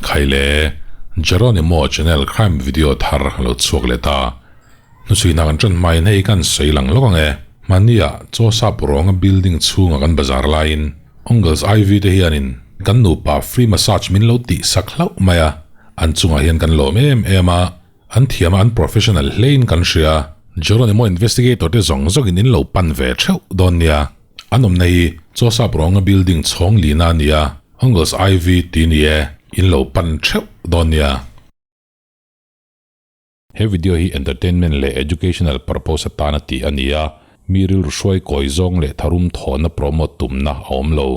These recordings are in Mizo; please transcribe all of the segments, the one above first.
Khaile, Jeronimo channel crime video thar lo chhuak leh ta. Hnuchhuina kan ṭan hmain hei kan sawi lang lawk ang e. Hmania chaw sap rawnga building chhunga kan bazar laiin Ongles IV te hianin kan nupa free massage min lo tih sak hlauh mai a, an chungah hian kan lawm em em a, an thiam a an professional hlein kan hria. Jeronimo investigator te zawng zawngin in lo pan ve theuh dawn nia. An awmna hi chaw sap rawnga building chhawng lina a ni a, Ongles IV ti ni e, in lo pan theuh dawn nia. He video hi entertainment leh educational purpose atana tih a ni a, mi rilru hruai kawi zawng leh tharum thawhna promote tumna a awm lo.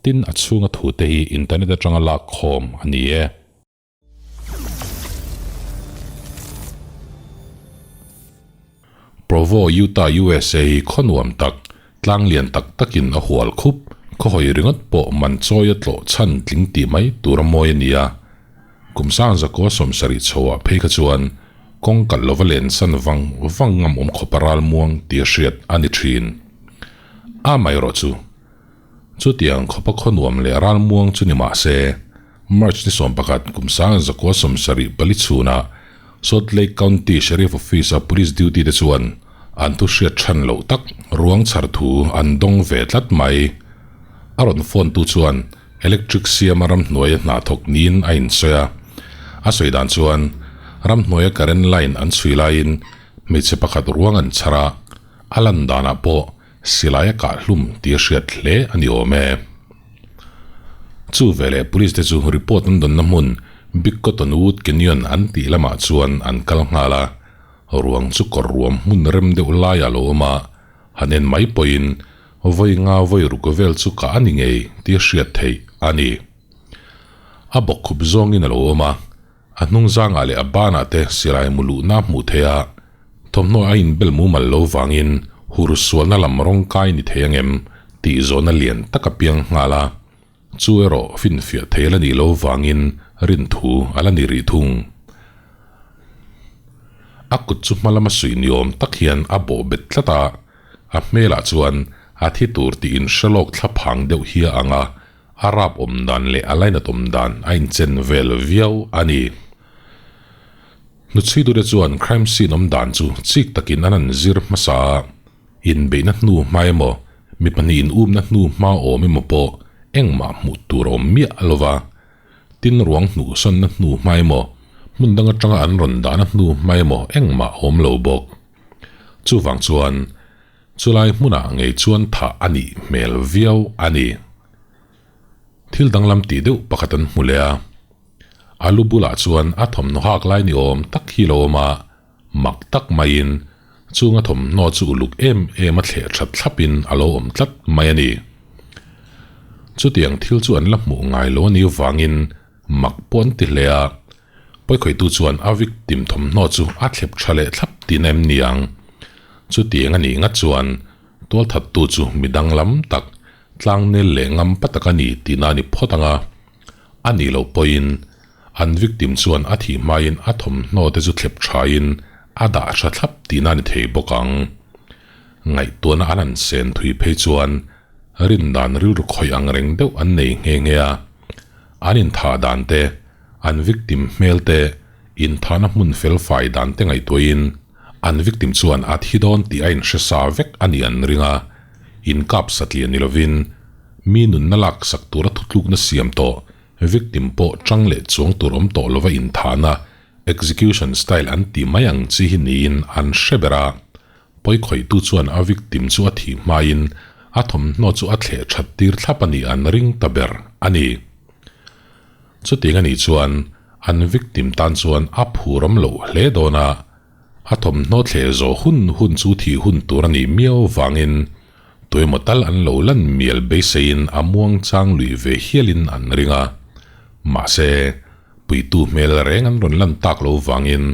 Tin, a chhunga thute hi internet atanga lak khawm a ni e. Provo, Utah, USA hi khaw nuam tak, tlang lian tak takin a hual khup. Khaw hawi ringawt pawh man chawi a tlawh chhan tling tih mai tur a mawi a ni a. Kum sang zakua 70 chhoah phei kha chuan kawng kalh lova len san vang vang ngam awm khawp a ral muang tih a hriat a ni thin. A amaherawh chu, chutiang khawpa khaw nuam leh ral muang chu ni mah se, March ni 11 kum sang zakua 74 chhunah Salt Lake County Sheriff Office-a police duty te chuan an thu hriat than loh tak ruang chhar thu an dawng ve tlat mai. A rawn phone tu chuan Electric siama ramhnuaia hna thawk niin a insawi a. A sawi dan chuan ramhnuaia current line an chhui laiin hmeichhe pakhat ruang an chhar a, a lan danah pawh silai a kah hlum tih a hriat hle a ni awm e. Chu veleh police te chu report an dawnna hmun Big Cottonwood Canyon an tih lamah chuan an kal nghal a, ruang chu kawr ruam hmun rem deuh laiah a lo awm a, han en mai pawhin vawi nga vawi ruk vel chu kah a ni ngei tih a hriat theih a ni. A bawkkhup zawngin a lo awm a, a hnung zangah leh a banah te silai mu luhna a hmuh theih a, thawmhnaw a inbel mumal lo vangin hur sualna lam rawng kai ni thei angem tih zawhna lian tak a piang nghal a, chu erawh finfiah thei a la nih lo vangin rinthu a la ni rih thung. A kut chu hma lama suih ni awm tak hian a bawh bet tlat a, a hmelah chuan a thi tur tih inhre lawk thla phang deuh hi a ang a, a rap awm dan leh a lainat awm dan a inchen vel viau a ni. Hnuchhuitute chuan crime scene awm dan chu chik takin an han zir hmasa a, inbeihna hnu hma emaw, mi pahnih in umna hnu hma awm emaw pawh engmah hmuh tur a awm miah lo va. Tin ruang hnuhsawnna hnu hma emaw, hmun dang atanga an rawn dahna hnu hma emaw engmah a awm lo bawk. Chuvang chuan, chulai hmunah ngei chuan thah a nih hmel viau a ni. Thil danglam tih deuh pakhat an hmu leh a. A lu bulah chuan a thawmhnaw hak lai ni awm tak hi lo awm a, mak tak maiin chung a thawmhnaw chu uluk em em a thleh that thlapin a lo awm tlat mai a ni. Chutiang thil chu an la hmuh ngai lo a nih vangin mak pawh an ti hle a, pawikhawihtu chuan a victim thawmhnaw chu a thlep tha leh thlap tihna em ni ang? Chutiang a nih ngat chuan tualthattu chu mi danglam tak, tlangnel leh ngam pa tak a ni tihna a ni phawt ang a. A nih loh pawhin an victim chuan a thih hmain a thawmhnaw te chu thlep thain a dah tha thlap tihna a ni thei bawk ang. Ngaihtuahna an han sen thui phei chuan rindan rilru khawih ang reng deuh an nei nghe nghe a. An inthah dan te, an victim hmel te, inthahna hmun fel fai dan te ngaihtuahin an victim chuan a thi dawn tih a inhre sa vek a nih an ring a, inkap satliah ni lovin mi nunna laksak tura thutlukna siam tawh victim pawh chang leh chuang tur awm tawh lova inthahna execution style an tih mai ang chi hi niin an hre ber a. Pawikhawihtu chuan a victim chu a thih hmain a thawmhnaw chu a thleh that tir thlap a nih an ring ta ber a ni. Chutiang a nih chuan an victim tan chuan a phur awm loh hle dawn a, a thawmhnaw thleh zawh hun hun chu thih hun tur a nih miau vangin tuemaw tal an lo lan mial beiseiin a muang chang lui ve hialin an ring a. Mahse, puitu hmel reng an rawn lan tak lo vangin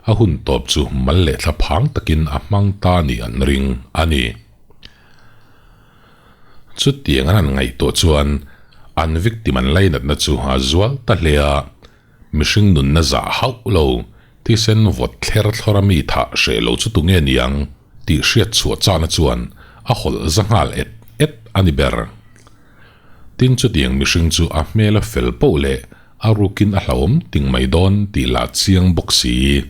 a hun tawp chu mal leh thla phang takin a hmang ta nih an ring a ni. Chutiang an han ngaihtuah chuan an victim an lainatna chu a zual ta hle a, mihring nunna zah hauh lo, thisen vawt thler thlawr a mi thah hreh lo chu tunge niang tih hriat chhuah chakna chuan a hawlh za nghal et et a ni ber. Tin chutiang mihring chu a hmel a fel poh leh A rukin a hlauhawm ting mai dawn tih lah chiang bawk si.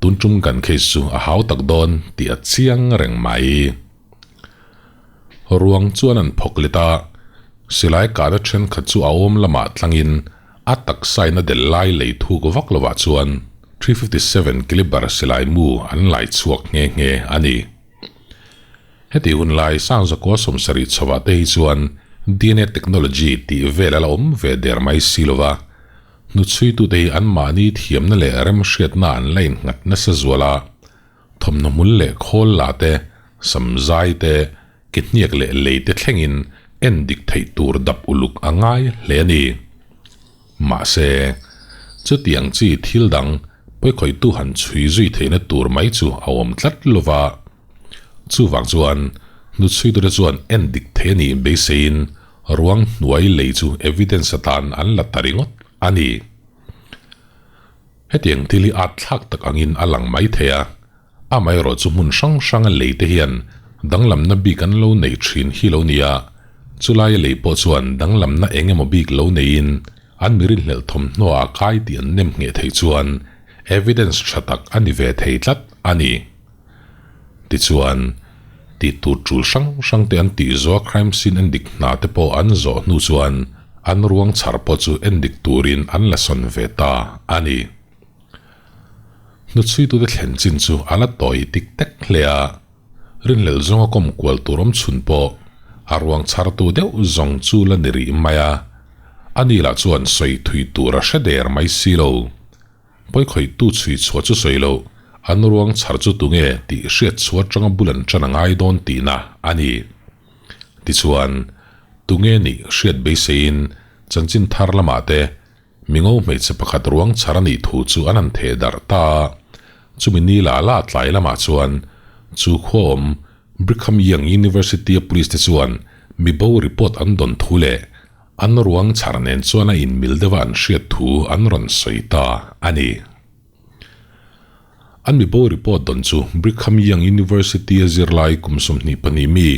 Tun tum kan case chu a hau tak dawn tih a chiang reng mai. Ruang chuan an phawk let a, silai kahna thenkhat chu a awm lamah tlangin a taksain a delh lai lei thuk vak lovah chuan 357 caliber silai mu an lai chhuak nghe nghe a ni. Heti hun lai Sangzakua sawmsarih chhovah te hi chuan dna technology tih vel a la awm ve der mai si lova, hnuchhuitute hi anmahni thiamna leh remhriatna an la innghat nasa zual a, Thawmhnaw hmul leh khawl la te, samzai te, ke hniak leh lei te thlengin en dik theih tur dap uluk a ngai hle a ni. Mahse, chutiang chi thil dang pawikhawihtu han chhui zui theihna tur mai chu a awm tlat lo va. Chuvang chuan hnuchhuitute chuan en dik thei a nih beiseiin ruang hnuai lei chu evidence atan an la ta ringawt a ni. Hetiang thil hi at thlak tak angin a lang mai thei a, amaherawh chu hmun hrang hranga lei te hian danglamna bik an lo neih thin hi lo nia, chulaia lei pawh chuan danglamna eng emaw bik lo neiin an mi rinhlelh thawmhnaw ah kai tih an nem ngheh theih chuan evidence tha tak a ni ve thei tlat a ni. Tichuan, tih tur tul hrang hrang te an tih zawh a crime scene en dik hna te pawh an zawh hnu chuan an ruang chhar pawh chu en dik turin an la sawn ve ta a ni. Hnuchhuitute thlen chin chu a la tawi tik tek hle a, rinhlelh zawnga kawm kual tur awm chhun pawh a ruang chhartu deuh zawng chu la ni rih mai a, ani lah chuan sawi thui tur a hre der mai si lo. Pawikhawihtu chhui chhuah chu sawi loh, an ruang chhar chu tunge tih hriat chhuah atanga bul an tan a ngai dawn tihna a ni. Tichuan, tunge nih hriat beiseiin chanchin thar lamah te mingo hmeichhe pakhat ruang chhar a nih thu chu an han theh darh ta a, chumi ni lah la tlai lamah chuan chu khuaawm Brigham Young University-a police te chuan mibo report an dawn thu leh An ruang chhar nen chuan a inmil deuh a an hriat thu an rawn sawi ta a ni. An mibo report dawn chu Brigham Young University-a zirlai kum 22 mi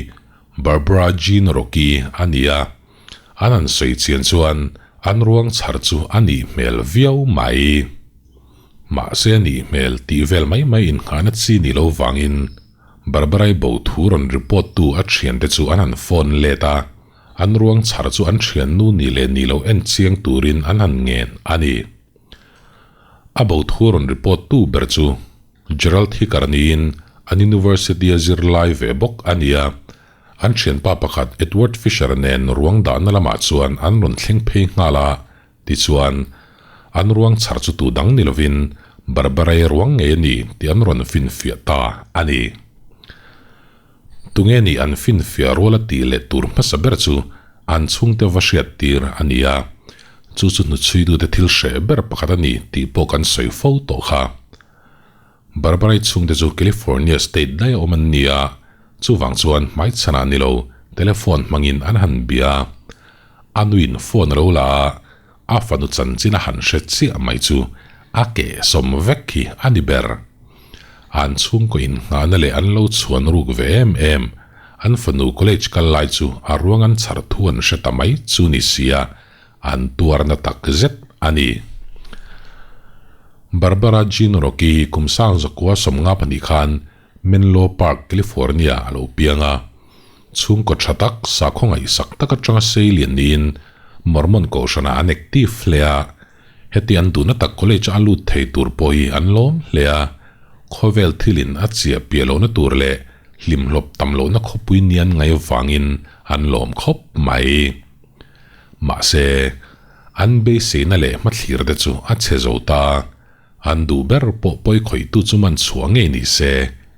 Barbara Jean Rocky a ni a, an han sawi chian chuan an ruang chhar chu a nih hmel viau mai. Mahse a nih hmel tih vel mai mai innghahna chi ni lo vangin Barbara-i bo thu rawn report tu a thiante chu an han phone let a. An ruang chhar chu an thiannu ni leh ni lo en chiang turin an han ngen a ni. A bo thu rawn report tu ber chu Gerald Hicker niin an University a zirlai ve bawk a ni a. An thianpa pakhat Edward Fisher nen ruang dahna lamah chuan an rawn thleng phei nghal a, tichuan an ruang chhar chu tu dang ni lovin Barbara-i ruang ngei a ni tih an rawn finfiah ta a ni. Tunge nih an finfiah rual a tih leh tur hmasa ber chu an chhungte va hriat tir a ni a, chu chu hnuchhuitute thil hreh ber pakhat a ni tih pawh kan sawi fo tawh kha. Barbara-i chhungte chu California state daia awm an ni a, chuvang chuan hmaichhanah ni lo telephone hmangin an han bia a. A nuin phone a lo la a, a fanu chanchin a han hre chiah mai chu a kehsawm vek hi a ni ber. An chhungkaw inngahna leh an lo chhuan ruk ve em em, an fanu college kal lai chu a ruang an chhar thu an hre ta mai chu ni sia, an tuarna tak zet a ni. Barbara Jean Rocky hi kum sang 952 khan Menlo Park, California a lo piang a. Chhungkaw tha tak, sakhaw ngaihsak tak atanga sei lian niin Mormon kohhranah an active hle a. Heti an duhna tak college a lut thei tur pawh hi an lawm hle a. Khawvel thilin a chiah piah lohna tur leh hlimhlawp tam lohna khawpui ni an ngaih avangin an lawm khawp mai. Mahse, an beiseina leh hmathlir te chu a chhe zo ta. An duh ber pawh pawi khawihtu chu man chhuah ngei ni se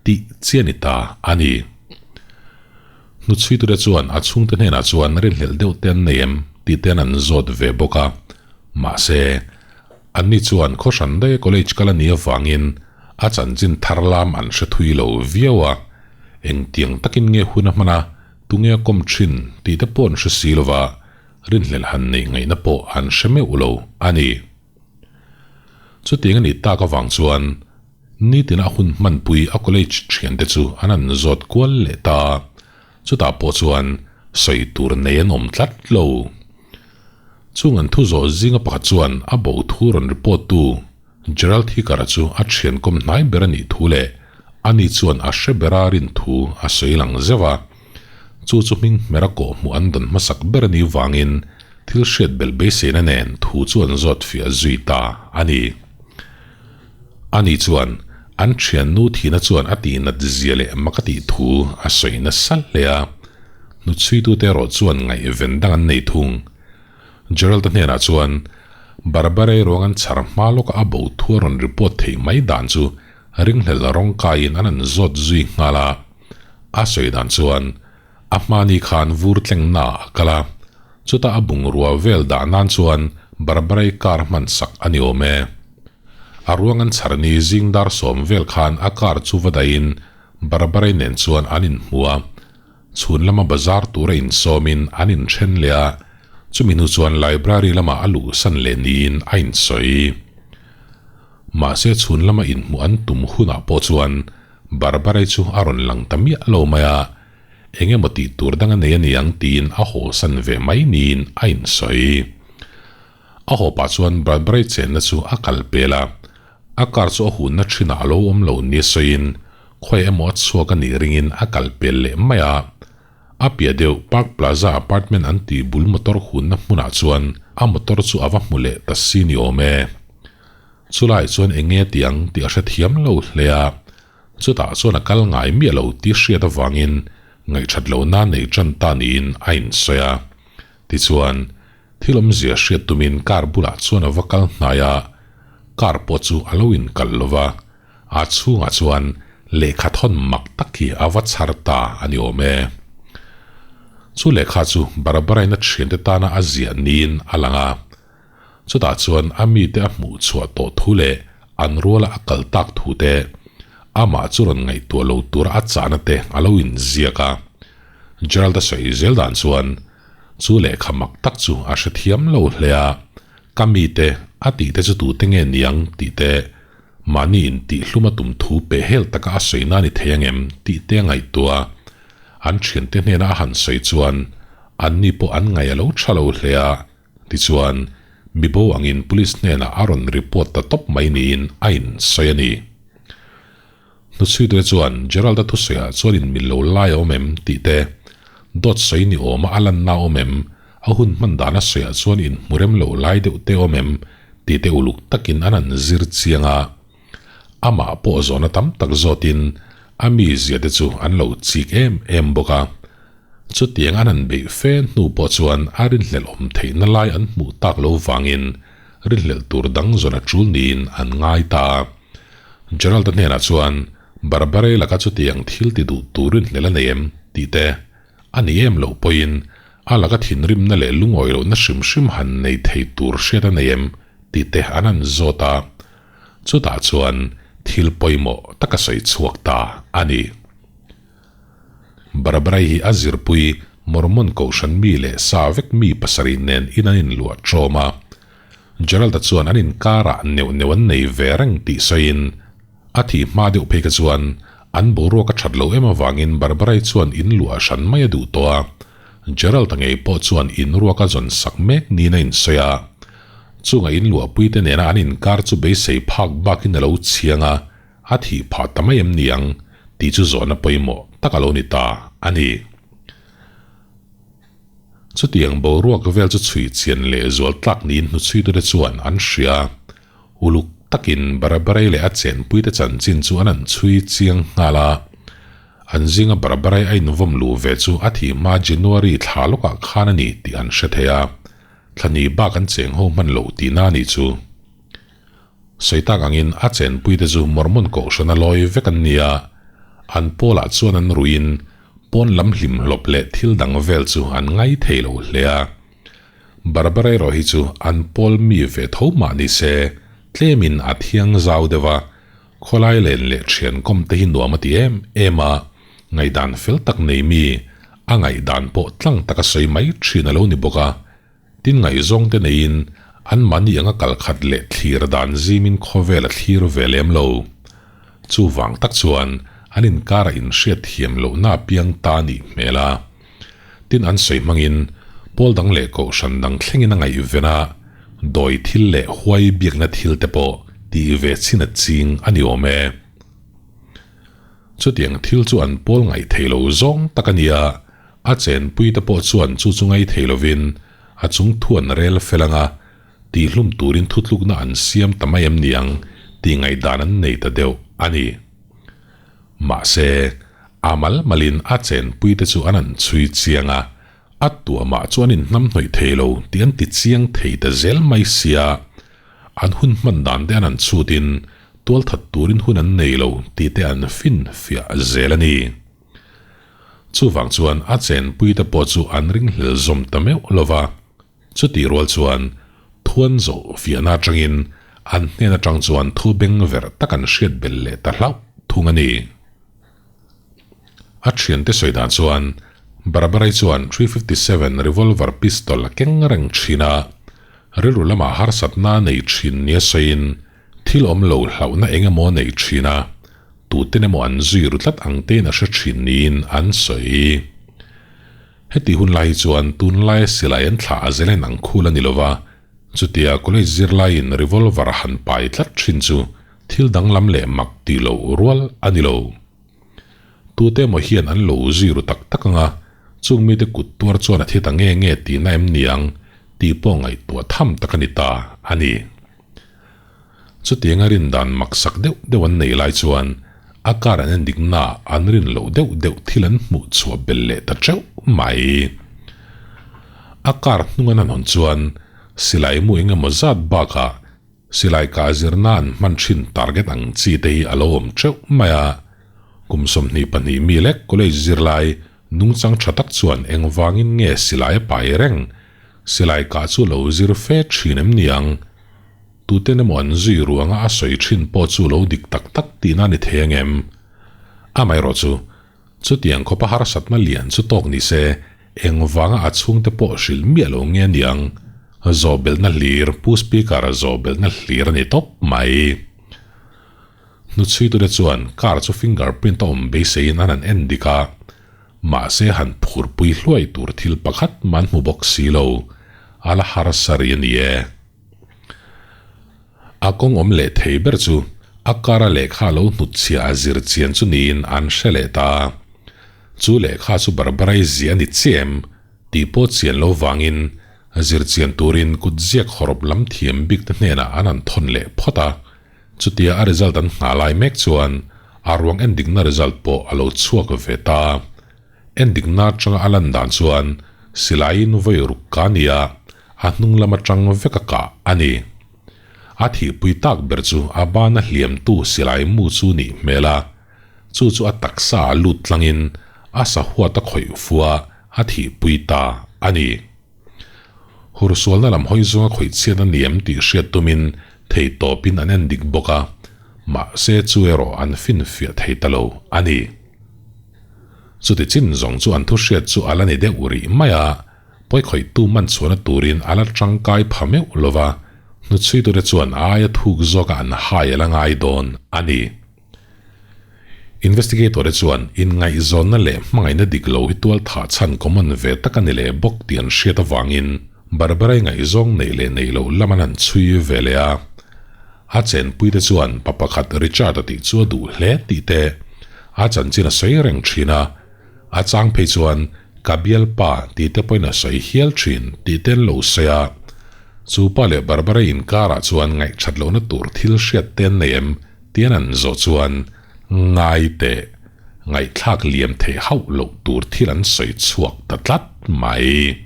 tih chi a ni ta a ni. Hnuchhuitute chuan a chhungte hnenah chuan rinhlelh deuh te an nei em tih te an an zawt ve bawk a. Mahse, anni chuan khaw hran daia college kal a nih avangin a chanchin thar lam an hre thui lo viau a, engtiang takin nge hun a hman a, tunge a kawm thin tih te pawh an hre si lo va, rinhlelh han neih ngaihna pawh an hre meuh lo a ni. Chutiang a nih tak avang chuan nitina a hun hmanpui a college thiante chu an han zawt kual leh ta a, chutah pawh chuan sawi tur nei an awm tlat lo. Chung an thu zawh zinga pakhat chuan a bo thu rawn report tu Gerald Hicker-a chu a thian kawm hnai ber a nih thu leh ani chuan a hre bera rin thu a sawi lang zeuh a. Chu chu hming hmera kawh hmuh an dawn hmasak ber a nih vangin thil hriat belh beiseina nen thu chu an zawt fiah zui ta a ni. Ani chuan an thiannu thihna chuan a tihnat zia leh mak a tih thu a sawi nasa hle a, hnuchhuitute erawh chuan ngaihven dang an nei thung. Gerald-a hnenah chuan Barbara-i ruang an chhar hma lawka a bo thu a rawn report theih mai dan chu ringhlel rawng kaiin an an zawt zui nghal a. A sawi dan chuan a hmani khan vur tlengna ah a kal a, chutah a bungrua vel dah nan chuan Barbara-i car hman sak a ni awm e. A ruang an chhar ni zing dar sawm vel khan a car chu va dahin Barbara-i nen chuan an inhmu a, Chhun lama bazar tura insawmin an inthen leh a, chumi hnu chuan library lamah a luhsan leh niin a insawi. Mahse chhun lama inhmuh an tum hunah pawh chuan Barbara-i chu a rawn lang ta miah lo mai a, eng emaw tih tur dang a nei a ni ang tiin a hawsan ve mai niin a insawi. A haw pah chuan Barbara-i chenna chu a kal pel a, a car chu a hunna thinah a lo awm lo nia sawiin khawi emaw a chhuak a nih ringin a kal pel leh mai a. A piah deuh Park Plaza apartment an tih bul motor hunna hmunah chuan a motor chu a va hmu leh ta si ni awm e. Chulaiah chuan eng nge tih ang tih a hrethiam lo hle a, chutah chuan a kal ngai miah lo tih hriat avangin ngaihṭhat lohna nei ṭan ta niin a insawi a. Tichuan, Thil awmzia hriat tumin car bulah chuan a va kal hnai a, car pawh chu a lo inkalh lo va, a chhungah chuan lehkha thawn mak tak hi a va chhar ta a ni awm e. Chu lehkha chu Barbara-in a thiante tana a ziah niin a lang a, chutah chuan a mite a hmuh chhuah tawh thu leh an ruala a kal tak thu te, amah chu rawn ngaihtuah lo tura a chahna te a lo inziak a. Gerald-a sawi zel dan chuan Chu lehkha mak tak chu a hrethiam lo hle a, ka mite a tihte chu tute nge niang tih te, mahni intihhlum a tum thu peh hel taka a sawi na ni thei angem tih te a ngaihtuah a, an thiante hnena a han sawi chuan anni pawh an ngaih a lo tha lo hle a, tichuan mibo angin police hnenah a rawn report ta tawp mai niin a insawi a ni. Hnuchhuitute chuan Gerald-a thusawiah chuan in mil lo lai a awm em tih te, dawt sawi ni awma a lanna a awm em, a hun hman dana sawiah chuan in hmu rem lo lai deuh te awm em tih te uluk takin an han zir chiang a. Amah pawh zawhna tam tak zawtin a mizia te chu an lo chik em em bawk a. Chutiang an han beih fe hnu pawh chuan a rinhlelh awm theihna lai an hmuh tak lo vangin rinhlelh tur dang zawn a tul niin an ngai ta a. Gerald-a hnenah chuan Barbara-i laka chutiang thil ti duh turin hlel a nei em? tih te a ni em loh pawhin a laka thinrimna leh lungawi lohna hrim hrim han nei thei tur hriat a nei em? tih te an han zawt a, chutah chuan thil pawimawh tak a sawi chhuak ta a ni. Barbara-i hi a zirpui Mormon kohhran mi leh sa vek mi pasarih nen in an inluah ṭawm a, Gerald-a chuan an inkarah neuh neuh an nei ve reng tih sawiin, a thih hma deuh phei kha chuan an boruak a that lo em avangin Barbara-i chuan in luah hran mai a duh tawh a, Gerald-a ngei pawh chuan in ruak a zawn sak mek niin a insawi a. Chunga in luahpuite nena an inkar chu beisei phak bakin a lo chhiang a, a thih phah ta mai em ni ang tih chu zawhna pawimawh tak a lo ni ta a ni. Chutiang boruak vel chu chhui chian leh zual tlak niin hnuchhuitute chuan an hria a, uluk takin Barabarai leh a chenpuite chanchin chu an an chhui chiang nghal a. An zinga Barabarai a invawm luh ve chu a thih hma January thla lawkah khan a ni tih an hre thei a, thlani bak an cheng ho hman loh tihna a nih chu. Sawi tak angin a chenpuite chu Mormon kohhrana lawi vek an ni a, an pawlah chuan an ruiin pawn lam hlim hlawp leh thil dang vel chu an ngai thei lo hle a. Barbara erawh hi chu an pawl mi ve tho mah ni se, tlemin a thiang zau deuh a, khawlai len leh thian kawm te hi nuam a ti em em a, ngaihdan fel tak nei mi, a ngaihdan pawh tlang taka sawi mai thin a lo ni bawk a. Tin ngaihzawng te neiin anmahni anga kal khat leh thlir dan zimin khawvel a thlir ve lem lo. Chuvang tak chuan an inkarah inhriat thiam lohna a piang ta nih hmel a. Tin an sawi hmangin Pawl dang leh kohhran dang thlengin a ngaihven a, dawi thil leh huai biakna thil te pawh tih ve chin a ching a ni awm e. Chutiang thil chu an pawl ngaih thei lo zawng tak a nia, a chenpui te pawh chuan chu chu ngai thei lovin a chung thu an rel fel ang a, tihhlum turin thutlukna an siam ta mai em niang tih ngaihdan an nei ta deuh a ni. Mahse, a mal malin a chenpui te chu an an chhui chiang a, a tuamah chu an inhnamhnawih thei lo tih an ti chiang thei ta zel mai sia, an hun hman dan te an an chhutin tualthat turin hun an nei lo tih te an finfiah zel a ni. Chuvang chuan a chenpui te pawh chu an ringhlel zawm ta meuh lo va. Chutih rual chuan thuan zawh fiahna atangin an hnen atang chuan thu beng verh tak an hriat belh leh ta hlauh thung a ni. A thiante sawi dan chuan Barbarai chuan 357 revolver pistol a keng reng thin a, rilru lamah harsatna a nei thin nia sawiin thil awm lo hlauhna eng emaw a nei thin a, tuten emaw an zui ru tlat ang tein a hre thin niin an sawi. Heti hun lai hi chuan tunlaia silai an thlah a zelen ang khul a ni lova, chutia college zirlaiin revolver a han pai tlat thin chu thil danglam leh mak tih loh rual a ni lo. Tute emaw hian an lo zui ru tak tak ang a, chung mite kut tuar chuan a thi ta nge nge tihna em ni ang tih pawh ngaihtuah tham tak a ni ta a ni. Chutianga rin dan maksak deuh deuh an nei lai chuan a kar an endik naah an rin loh deuh deuh thil an hmuh chhuah belh leh ta teuh mai. A kar hnung an han hawn chuan silai mu eng emaw zat bakah silai kah zirna an hman thin target ang chi te hi a lo awm teuh mai a. Kum 22 mi lek college zirlai nungchang tha tak chuan engvangin nge silai a pai reng? Silai kah chu lo zir fe thin em niang? Tuten emaw an zui ruanga a sawi thin pawh chu lo dik tak tak tihna a ni thei ang em? Amaherawh chu, chutiang khawpa harsatna lian chu tawk ni se, engvanga a chhungte pawh hrilh miah lo nge niang? Zawhbelhna hlir, Pu Speaker, zawhbelhna hlir a ni tawp mai. Hnuchhuitute chuan car chu fingerprint a awm beiseiin an han en dik a, mahse han phurpui hluai tur thil pakhat mah an hmu bawk si lo, a la harsa ri a ni e. A kawng awm leh thei ber chu a car a lehkha lo hnutchhiah a zir chian chu niin an hre leh ta. Chu lehkha chu Barbarai ziah a ni chiah em tih pawh chian lo vangin zir chian turin kut ziak hawrawp lam thiam bik te hnenah an han thawn leh phawt a. Chutia a result an nghah lai mek chuan a ruang endikna result pawh a lo chhuak ve ta. Endikna atanga a lan dan chuan silaiin vawi ruk ka ni a, a hnung lam atang vek a kah a ni. A thihpui tak ber chu a bana hliamtu silai mu chu nih hmel a, chu chu a taksa a lut tlangin a sahuat a khawih fua a thihpui ta a ni. Hursualna lam hawi zawnga khawih chhiat a ni em tih hriat tumin thei tawpin an endik bawk a, mahse chu erawh an finfiah thei ta lo a ni. Chuti chin zawng chu an thu hriat chu a la ni deuh rih mai a, pawikhawihtu man chhuahna turin a la tangkai pha meuh lo va, hnuchhuitute chuan a aia thuk zawka an hai a la ngai dawn a ni. Investigator te chuan inngaihzawnna leh hmangaihna dik lo hi tual thah chhan common ve tak a ni leh bawk tih an hriat avangin Barbarai ngaihzawng neih leh neih loh lam an han chhui ve leh a. A chenpui te chuan pa pakhat Richard a tih chu a duh hle tih te a chanchin a sawi reng thin a, a chang phei chuan ka bialpa tih te pawhin a sawi hial thin tih te an lo sawi a. Chu pa leh Barbarai inkarah chuan ngaihthat lohna tur thil hriat te an nei em Tian an zawh chuan ngai teh, ngaihthlak liam theih hauh loh tur thil an sawi chhuak ta tlat mai.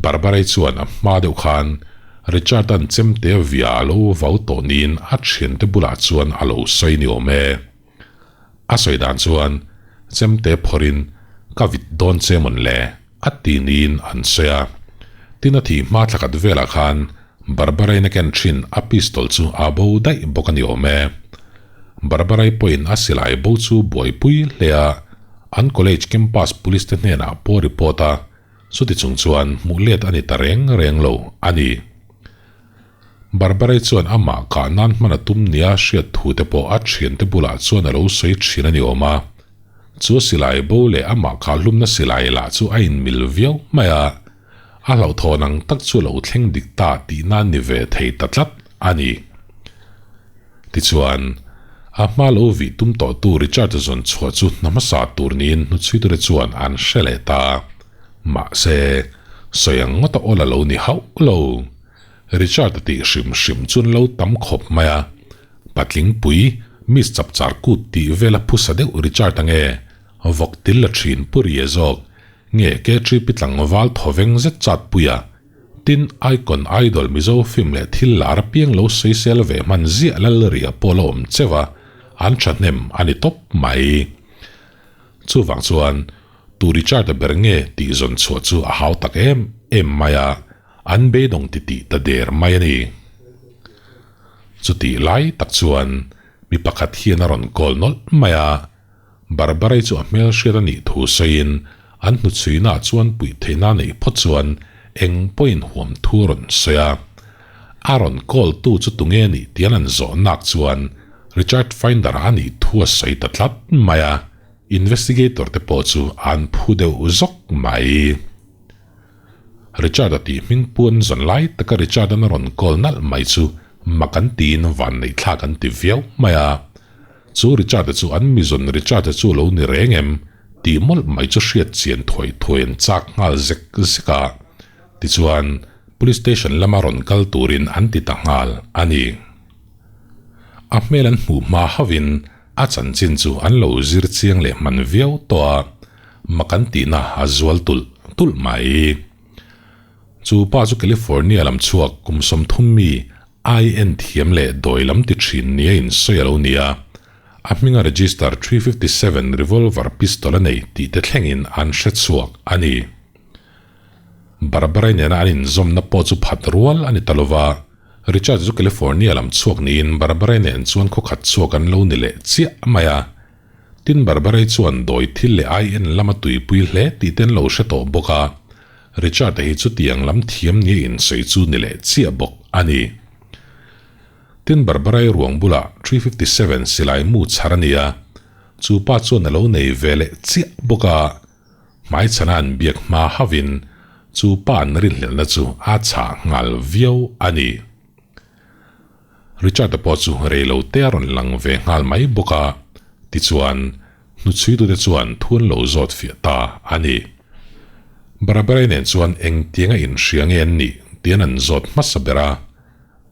Barbarai chuan a hma deuh khan Richard-a'n chemte via a lo vau tawh niin a thiante bulah chuan a lo sawi ni awm e. A sawi dan chuan chemte phawrhin ka vit dawn che mawn le a ti niin an sawi a. Tin a thih hma thla khat velah khan Barbarai-na ken thin a pistol chu a bo daih bawk a ni awm e. Barbarai pawhin a silai bo chu buaipui hle a, an college campus police te hnenah pawh report a, chuti chung chuan hmuh let a ni ta reng reng lo a ni. Barbarai chuan amah kah nan hman a tum nia hriat thu te pawh a thiante bulah chuan a lo sawi thin a ni awm a. Chu a silai bo leh amah kha hlumna silai lah chu a inmil viau mai a, a hlauhthawn ang tak chu a lo thleng dik ta tihna ni ve thei ta tlat a ni. Tichuan, a hma lo vih tum tawhtu Richard-a zawn chhuah chu hna hmasa tur niin hnuchhuiture chuan an hre leh ta. Mahse, sawi ang ngawt a awl a lo ni hauh lo. Richard-a tih hrim hrim chu an lo tam khawp mai a, Patling pui, Miss Chapchar kut tih vela phusa deuh Richard-a nge vawk til la thin pu ria zawk nge K-Trip-i tlangval thawveng zet chat puia Tin, Icon Idol Mizo film leh thil lar apiang lo sawisel ve hman ziah lal ria pawh la awm cheu a, an thahnem a ni tawp mai. Chuvang chuan, tu Richard-a ber nge tih zawn chhuah chu a hau tak em em mai a, an beidawng titih ta der mai a ni. Chutih lai tak chuan mi pakhat hian a rawn call nawlh mai a, Barbara-i chu a hmelhriat a nih thu sawiin an hnuchhuinaah chuan puih theihna a neih phawt chuan eng pawhin huam thu a rawn sawi a. A rawn call tu chu tunge a nih tian an zawh nak chuan Richard Finder-a a nih thu a sawi ta tlat mai a, investigator te pawh chu an phu deuh zawk mai. Richard-a tih hming puan zawn lai taka Richard-a'n a rawn call nalh mai chu mak an tiin vanneihthlak an ti viau mai a. Chu Richard-a chu an mizawn Richard-a chu lo ni reng em? tih mawlh mai chu hriat chian thuai thuai an chak nghal zek zek a. Tichuan, Police Station lama rawn kal turin an ti ta nghal a ni. A hmel an hmuh hma hauhin a chanchin chu an lo zir chiang leh hman viau tawh a, mak an tihna a zual tulh tulh mai. Chu pa chu California lam chhuak kum 30 mi Ai en thiam leh dawi lam ti thin nia insawi a lo ni a, a hminga register 357 revolver pistol a nei tih te thlengin an hre chhuak a ni. Barbara-i nena an inzawmna pawh chu phat rual a ni ta lova, Richard chu California lam chhuak niin Barbara-i nen chuan khaw khat chhuak an lo ni leh chiah mai a. Tin Barbara-i chuan dawi thil leh ai en lama tuipui hle tih te an lo hre tawh bawk a, Richard-a hi chutiang lam thiam nia insawi chu ni leh chiah bawk a ni. Tin Barbara-i ruang bulah 357 silai mu chhar a ni a, chu pa chuan a lo nei ve leh chiah bawk a. Hmaichhana an biak hma hauhin chu pa an rinhlelhna chu a chhah nghal viau a ni. Richard-a pawh chu rei lo te a rawn lang ve nghal mai bawk a, tichuan hnuchhuitute chuan thu an lo zawt fiah ta a ni. Barbara-i nen chuan engtianga inhria nge an nih tian an zawt hmasa ber a,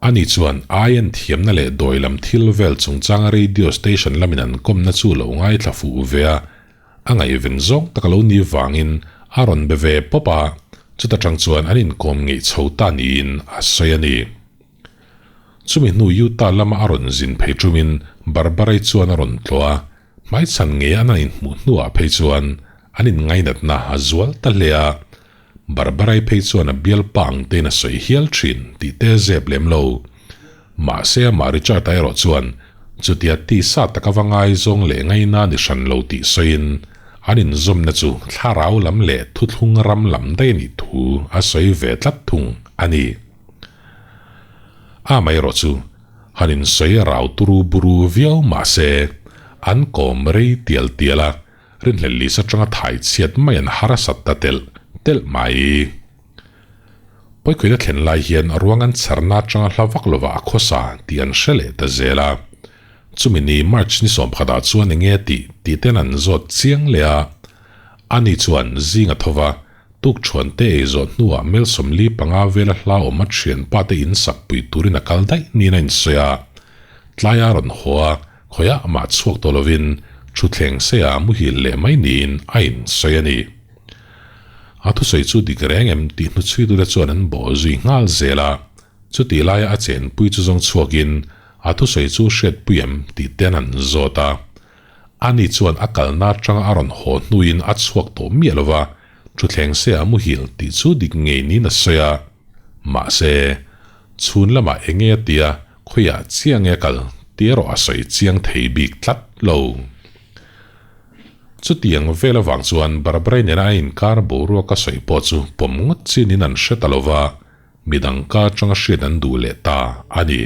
ani chuan Aien thiamna leh dawi lam thil vel chungchanga radio station lamin an kawmna chu lo ngaithla fuh ve a, A ngaihven zawng tak a lo ni vangin a rawn be ve pawp a, chuta tang chuan an inkawm ngeih chho ta niin a sawi a ni. Chumi hnu Utah lama a rawn zin phei tumin Barbara-i chuan a rawn tlawh a, hmaichhan ngei an an inhmuh hnuah phei chuan an inngainatna a zual ta hle a, Barbara-i phei chuan a bialpa ang tein a sawi hial thin tih te zep lem lo. Mahse amah Richard-a erawh chuan chutia tisa taka va ngaizawng leh ngaina ni hran lo tih sawiin an inzawmna chu thlarau lam leh thuthlung ram lam daih a nih thu a sawi ve tlat thung a ni. Amah erawh chu han insawi rau turu buru viau mahse an kawm rei tial tial a, Rinhlelh Lisa atanga thai chhiat mai an harsat ta telh telh mai. Pawikhuina thlen lai hian ruang an chharna atanga hla vak lovah a khawsa tih an hre leh ta zel a. Chumi ni March ni 11 ah chuan enge tih tih ten an zawt chiang leh a. Ani chuan zing a thova tuk thuan te ei zawh hnuah mel 45 vela hla awm a thianpa te in sak pui turin a kal daih niin a insawi a. Tlaia rawn haw a, Khawiah mah chhuak tawh lovin thutthleng seia muhil leh mai niin a insawi a ni. A thusawi chu dik reng em tih hnuchhuitute chuan an bawh zui nghal zel a, chutih laia a chenpui chu zawng chhuakin a thusawi chu hriatpui em tih ten an zawt a. Ani chuan a kalna atanga a rawn haw hnuin a chhuak tawh miah lova, thutthleng seia muhil tih chu dik ngei niin a sawi a. Mahse, chhun lamah enge a tia Khawiah chiah nge kal tih erawh a sawi chiang thei bik tlat lo. Chutiang vel avang chuan Barbara-i nena a inkar boruak a sawi pawh chu pawm ngawt chin in an hre ta lo va, midang ka atanga hriat an duh leh ta a ni.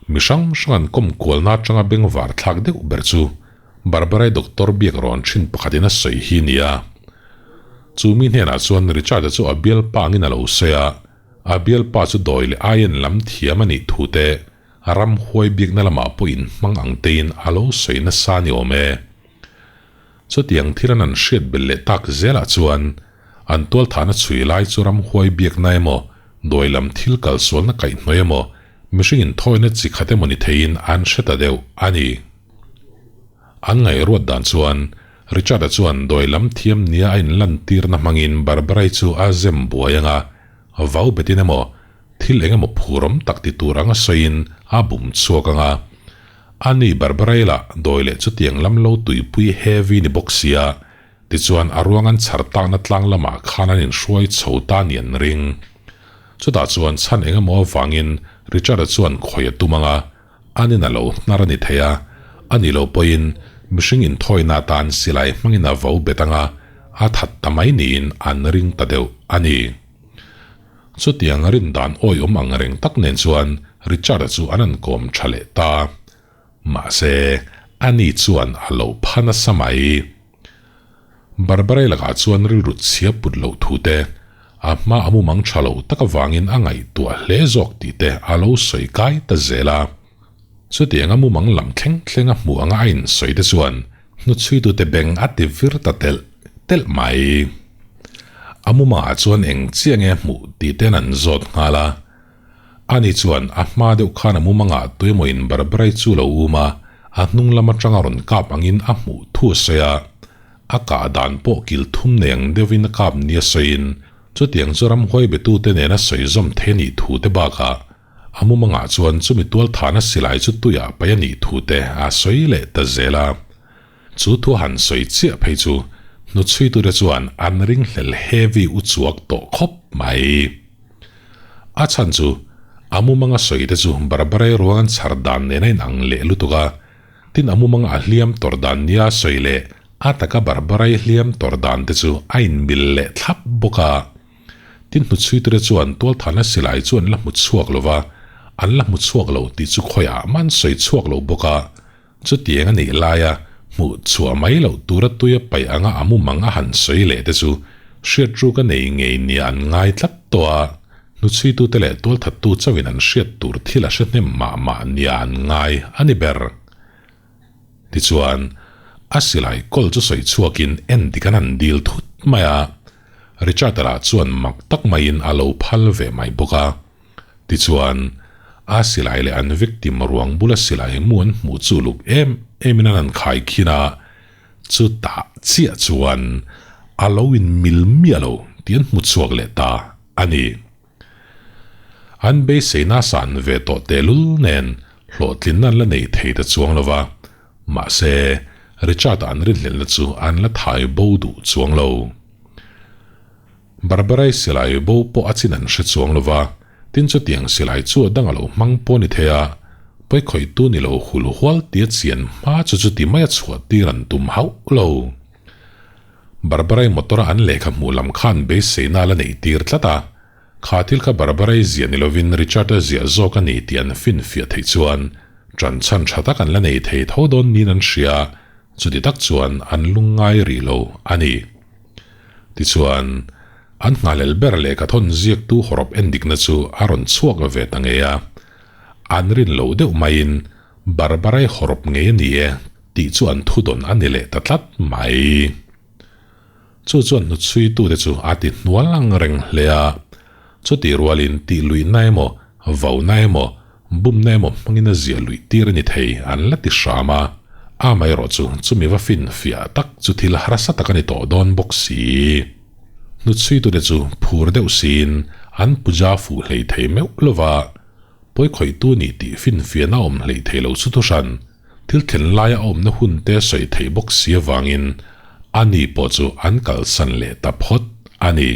Mi hrang hrang an kawm kualna atanga bengvar thlak deuh ber chu. Barbarai doctor biak rawn thin pakhatin a sawi hi nia. Chu mi hnenah chuan Richard-a chu a bialpa angin a lo sawi a, a bialpa chu dawi leh aien lam thiam a nih thu te, ramhuai biakna lamah pawh inhmang ang tein a lo sawi nasa ni awm e. Chutiang thil an an hriat belh leh tak zelah chuan an tualthahna chhui lai chu ramhuai biakna emaw, dawi lam thil kalsualna kaihhnawih emaw, mihring inthawina chi khat emaw ni theiin an hre ta deuh a ni. An ngaihruat dan chuan Richard-a chuan dawi lam thiam nia a inlantirna hmangin Barbara-i chu a zem buai ang a, vau betin emaw, thil eng emaw phurawm tak ti tur anga sawiin a bum chhuak ang a. Ani Barbara-i lah dawi leh chutiang lam lo tuipui heavy ni bawk sia, tichuan a ruang an chhar takna tlang lamah khan an inhruai chho ta ni an ring. Chutah chuan chhan eng emaw avangin Richard-a chuan khawi a tum ang a, An in a lo hnar a ni thei a, a ni lo pawhin mihring inthawina atan silai hmangin a vo bet anga a that ta mai niin an ring ta deuh a ni. Chutiang rin dan awihawm ang reng tak nen chuan Richard-a chu an an kawm tha leh ta. Mahse, ani chuan a lo pha nasa mai. Barbarai lakah chuan rilru chhia put loh thu te, a hma a mumang tha lo tak avangin a ngaihtuah hle zawk tih te a lo sawi kai ta zel a. Chutiang a mumang lam thleng thleng a hmuh anga a insawi te chuan hnuchhuitute beng a ti vir ta telh telh mai. A mumangah chuan eng chiah nge hmuh tih ten an zawt nghal a. Ani chuan a hma deuh khan a mumangah tuemawiin Barbarai chu lo um a, a hnung lam atanga rawn kap angin a hmuh thu a sawi a. A kah dan pawh kil thum nei ang deuhin a kap nia sawiin, chutiang chu ramhuai betute nena sawi zawm thei a nih thu te bakah a mumangah chuan chumi tualthana silai chu tuiah paih a nih thu te a sawi leh ta zel a. Chu thu han sawi chiah phei chu hnuchhuitute chuan an ringhlel heavy u chuak tawh khawp mai. A chhan chu a mumanga sawi te chu Barbarai ruang an chhar dan nen a inang leh lutuk a, tin a mumanga a hliam tawr dan nia sawi leh a taka Barbarai hliam tawr dan te chu a inmil leh thlap bawk a. Tin hnuchhuitute chuan tualthana silai chu an la hmu chhuak lo va, an la hmu chhuak lo tih chu khawiah man sawi chhuak lo bawk a. Chutiang a nih laia hmuh chhuah mai loh tura tuia paih anga a mumang a han sawi leh te chu hriat ruk a nei ngei nia an ngai tlat tawh a, hnuchhuitute leh tualthattu chauhin an hriat tur thil a hre hnem mah mah nia an ngai a ni ber. Tichuan, a silai kawl chu sawi chhuakin en dik an han dil thut mai a, Richard-a lah chuan mak tak maiin a lo phal ve mai bawk a. Tichuan, a silai leh an victim ruang bula silai mu an hmuh chu luk em emin an han khai khin a, chutah chiah chuan a lo inmil miah lo tih an hmu chhuak leh ta a ni. An beiseina san ve tawh tehlul nen hlawhtlinna an la nei thei ta chuang lo va, mahse, Richard-a an rinhlelhna chu an la thai bo duh chuang lo. Barbarai silai bo pawh a chin an hre chuang lo va, tin chutiang silai chu a dang a lo hmang pawh a ni thei a, pawikhawihtu ni lo hul hual tia chian hma chu chuti mai a chhuah tir an tum hauh lo. Barbarai motor a an lehkha hmuh lam khan beiseina a la neih tir tlat a, kha thil kha Barbarai ziah ni lovin Richard-a ziah zawk a ni tih an finfiah theih chuan ṭan chhan ṭha tak an la nei thei tho dawn niin an hria, chuti tak chuan an lungngai rih lo a ni. Tichuan, an nghalel ber lehkha thawn ziaktu hawrawp endikna chu a rawn chhuak ve ta ngei a. An rin loh deuh maiin Barbarai hawrawp ngei a ni e tih chu an thudawn a ni leh ta tlat mai. Chu chuan hnuchhuitute chu a ti hnual ang reng hle a. Chutih rualin tih luihna emaw, vauna emaw, bumna emaw hmangin a ziah luih tir a ni thei an la ti hram a. Amaherawh chu chumi va finfiah tak chu thil harsa tak a ni tawh dawn bawk si. Hnuchhuitute chu phur deuh siin an puja fuh hlei thei meuh lo va, pawikhawihtu nih tih finfiahna awm hlei thei lo chu thuhran thil thlen laia a awmna hun te sawi theih bawk si avangin ani pawh chu an kalsan leh ta phawt a ni.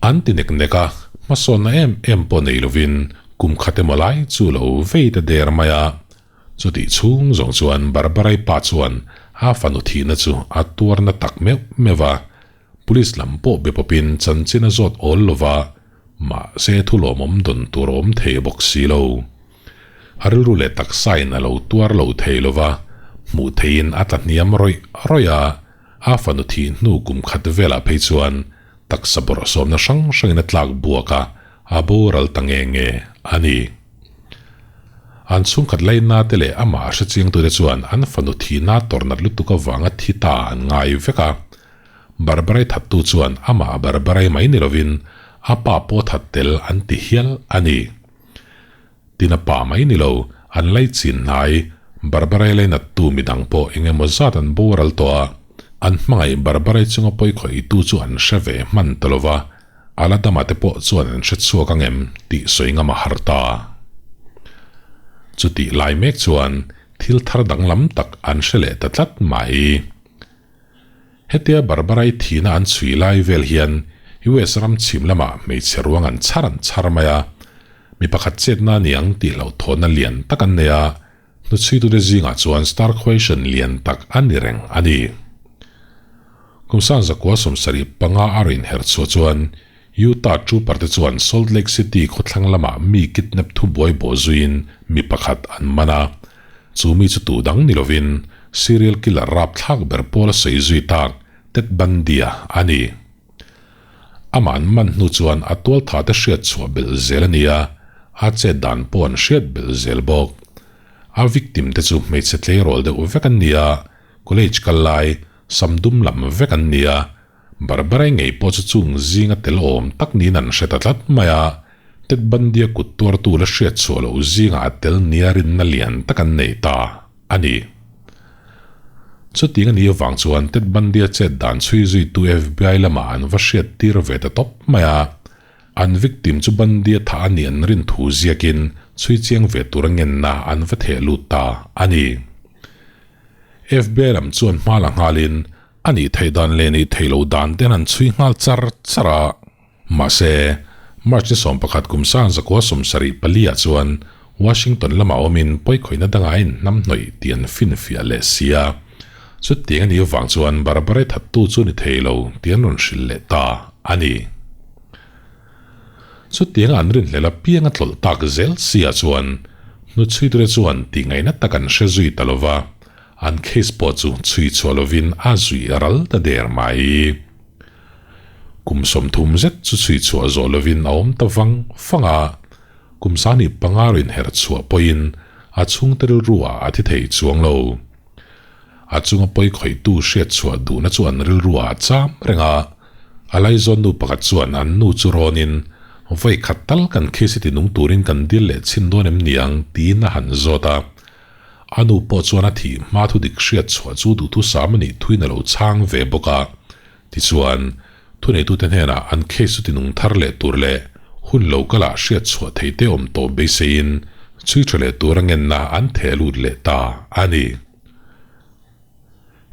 An ti nek nek a, hmasawnna em em pawh nei lovin kum khat emaw lai chu lo vei ta der mai a. Chutih chhung zawng chuan Barbarai pa chuan a fanu thihna chu a tuarna tak meuh meuh a, police lam pawh be pawpin chanchin a zawt awl lo va, mahse thu lawmawm dawn tur a awm thei bawk si lo. A rilru leh taksain a lo tuar lo thei lo va, Hmuh theihin a tla hniam rawih rawih a, a fanu thih hnu kum khat velah phei chuan taksa bawrhsawmna hrang hrangin a tlak buak a, a boral ta nge nge a ni. An chhungkhat laina te leh amah hre chiangtute chuan an fanu thihna tawrhnat lutuk avanga thi ta an ngai vek a. Barbarai thattu chuan amah Barbarai mai ni lovin a pa pawh that tel an ti hial a ni. Tin a pa mai ni lo, an laichin hnai Barbarai lainattu midang pawh eng emaw zat an boral tawh a, an hmangaih Barbarai chunga pawikhawihtu chu an hre ve hman ta lo va, A la dama te pawh chuan an hre chhuak ang em tih sawi ngam a har ta. Chutih lai mek chuan thil thar danglam tak an hre leh ta tlat mai. Hetia Barbarai thihna an chhui lai vel hian US ram chhim lamah hmeichhe ruang an chhar an chhar mai a, mi pakhat chetna a ni ang tih hlauhthawnna lian tak an nei a, Hnuchhuitute zingah chuan star question lian tak a ni reng a ni. Kum sang zakua 75 a rawn inher chhuah chuan Utah Trooper te chuan Salt Lake City khawthlang lamah mi kidnap thubuai bawh zuiin mi pakhat an man a. Chu mi chu tu dang ni lovin serial killer rapthlak ber pawl a sawi zui tak Ted Bundy-a a ni. Amah an man hnu chuan a tualtha te hriat chhuah belh zel a ni a, a chet dan pawh an hriat belh zel bawk. A victim te chu hmeichhe tleirawl deuh vek an ni a, college kal lai, sam dum lam vek an ni a, Barbarai ngei pawh chu chung zinga tel awm tak niin an hre ta tlat mai a, Ted Bundy-a kut tuartu la hriat chhuah loh zingah a tel nia rinna lian tak an nei ta a ni. Chutiang a nih avang chuan Ted Bundy-a chet dan chhui zuitu FBI lamah an va hriat tir ve ta tawp mai a. An victim chu Bundy-a thah a nih an rin thu ziakin chhui chiang ve tura ngenna an va theh lut ta a ni. FBI lam chuan hma la nghalin a nih theih dan leh nih theih loh dan ten an chhui nghal char char a. Mahse, March ni 11 kum 1974 ah chuan Washington lamah awmin pawikhawihna dangah a inhnamhnawih tih an finfiah leh si a. Chutiang a nih avang chuan Barbarai thattu chu ni thei lo tih an rawn hrilh leh ta a ni. Chutianga an rinhlelh apiang a tlawlh tak zel si ah chuan hnuchhuitute chuan tihngaihna tak an hre zui ta lova, an case pawh chu chhui chhuah lovin a zui ral ta der mai. Kum 30 zet chu chhui chhuah zawh lovin a awm ta vang vang a, kum 25 rin herh chhuah pawhin a chhungte rilruah a thi thei chuang lo. A chunga pawi khawihtu hriat chhuah duhna chu an rilruah a cham reng a, a laizawn nu pakhat chuan an nu chu rawnin, Vawi khat tal kan case hi tinung turin kan dil leh chhin dawn em niang? tiin a han zawt a. A nu pawh chuan a thih hma thu dik hriat chhuah chu duhthusam a nih thuin a lo chhang ve bawk a. Tichuan, thuneitute hnenah an case chu tinung thar leh tur leh hun lo kalah hriat chhuah thei te awm tawh beiseiin chhui tha leh tur a ngenna an theh lut leh ta a ni.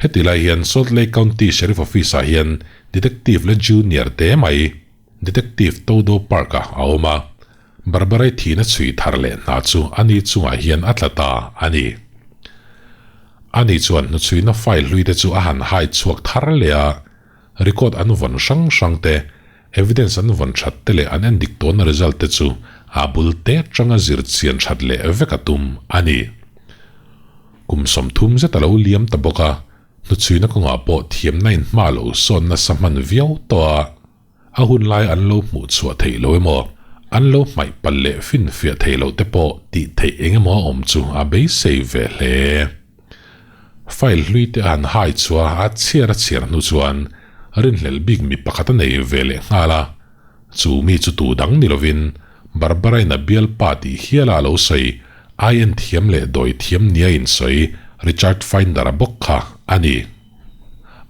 Heti lai hian Salt Lake County Sheriff Office-ah hian Detective la junior te mai Detective Todo Park-a a awm a, Barbarai thihna chhui thar leh hna chu ani chungah hian a tla ta a ni. Ani chuan hnuchhuina file hlui te chu a han hai chhuak thar leh a, record an vawn hrang hrang te, evidence an vawn that te leh an endik tawnna result te chu a bul te atanga zir chian that leh vek a tum a ni. Kum 30 zet a lo liam ta bawk a, hnuchhuina kawngah pawh thiamna in hma lo sawn nasa hman viau tawh a. A hun lai an lo hmuh chhuah theih lo emaw, an lo hmaih palh leh finfiah theih loh te pawh tih theih eng emaw a awm chu a beisei ve hle. File hlui te a han hai chhuah a chhiar a chhiar hnu chuan rinhlelh bik mi pakhat a nei ve leh nghal a, chu mi chu tu dang ni lovin Barbara-in a bialpa tih hiala a lo sawi ai en thiam leh dawi thiam nia insawi Richard Finder-a bawk kha a ni.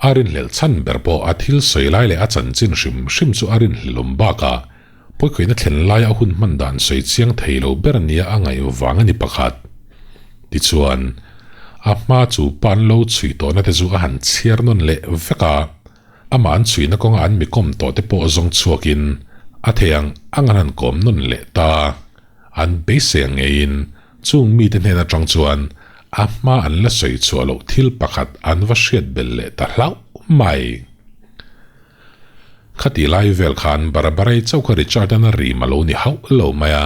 A rinhlelh chhan ber pawh a thil sawi lai leh a chanchin hrim hrim chu a rinhlelawm bakah pawikhawihna thlen laia a hun hman dan sawi chiang thei lo ber nia a ngaih vang a ni pakhat. Tichuan, a hma chu pan lo chhui tawhna te chu a han chhiar nawn leh vek a, amah an chhuina kawnga an mi kawm tawh te pawh zawng chhuakin a thei ang ang an han kawm nawn leh ta. An beisei ang ngeiin chung mite hnen atang chuan a hma an la sawi chhuah loh thil pakhat an va hriat belh leh ta hlauh mai. Khati lai vel khan Barbarai chauh kha Richard-a'n a rim a lo ni hauh lo mai a.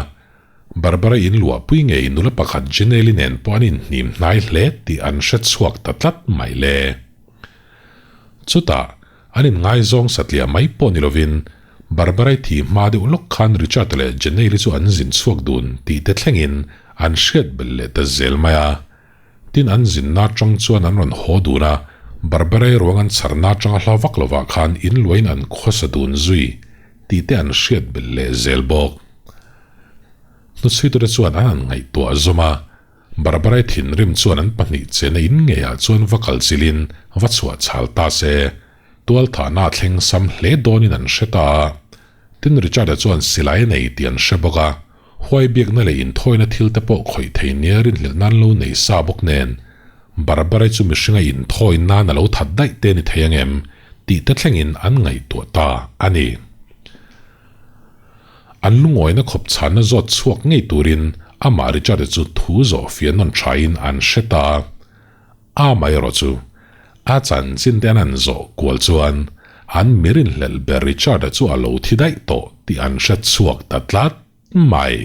Barbara in luahpui ngei nula pakhat Janelle-i nen pawh an inhnim hnai hle tih an hre chhuak ta tlat mai le. Chutah, an inngaizawng satliah mai pawh ni lovin Barbara-i thi hma deuh lawk khan Richard-a leh Janelle-i chu an zin chhuak dun tih te thlengin an hriat belh leh ta zel mai a. Tin an zinna atang chuan an rawn haw dun a, Barbarai ruang an chharna atanga hla vak lovah khan inluain an khawsa dun zui tih te an hriat belh leh zel bawk. Hnuchhuitute chuan an han ngaihtuah zawm a, Barbarai thinrim chuan an pahnih chena in ngeiah chuan va kal chilhin va chhuah chhal ta se, tualthahna a thleng sam hle dawnin an hre ta a. Tin Richard-a chuan silai a nei tih an hre bawk a, Huai biakna leh inthawina thil te pawh khawih thei nia rinhlelh nan lo nei sa bawk nen, Barbara-i chu mihringa inthawi nan a lo that daih te ni thei angem tih te thlengin an ngaihtuah ta a ni. An lungawina khawp chhanna zawt chhuak ngei turin amah Richard-a chu thu zawh fiah nawn thain an hre ta a. Amaherawh chu, a chanchin te an han zawh kual chuan an mi rinhlelh ber Richard-a chu a lo thi daih tawh tih an hre chhuak ta tlat mai.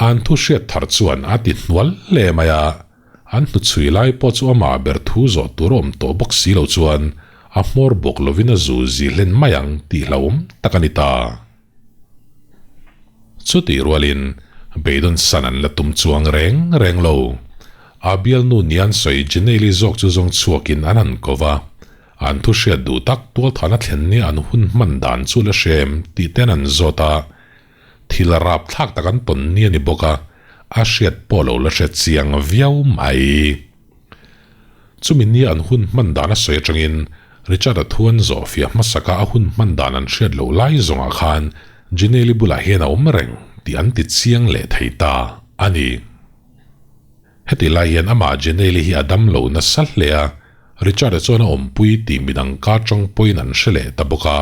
An thu hriat thar chuan a ti hnual hle mai a, an hnuchhui lai pawh chu amah ber thu zawh tur a awm tawh bawk si lo chuan a hmawr bawk lovin a zu zi hlen mai ang tih hlauhawm tak a ni ta. Chutih rualin beidawn san an la tum chuang reng reng lo. A bialnu nian sawi Janelle-i zawk chu zawng chhuakin an han ko va, an thu hriat duh tak tualthana thlen nia an hun hman dan chu la hrem tih ten an zawt a, thil rapthlak tak an tawn ni a ni bawk a, a hriat pawh lo la hre chiang viau mai. Chumi nia an hun hman dan a sawi atangin Richard-a thu an zawh fiah hmasaka a hun hman dan an hriat loh lai zawngah khan Janelle-i bulah hian a awm reng tih an ti chiang leh thei ta a ni. Heti lai hian amah Janelle-i hi a dam lo nasa hle a, Richard-a chuan a awmpui tih midang ka tawng pawhin an hre leh ta bawk a.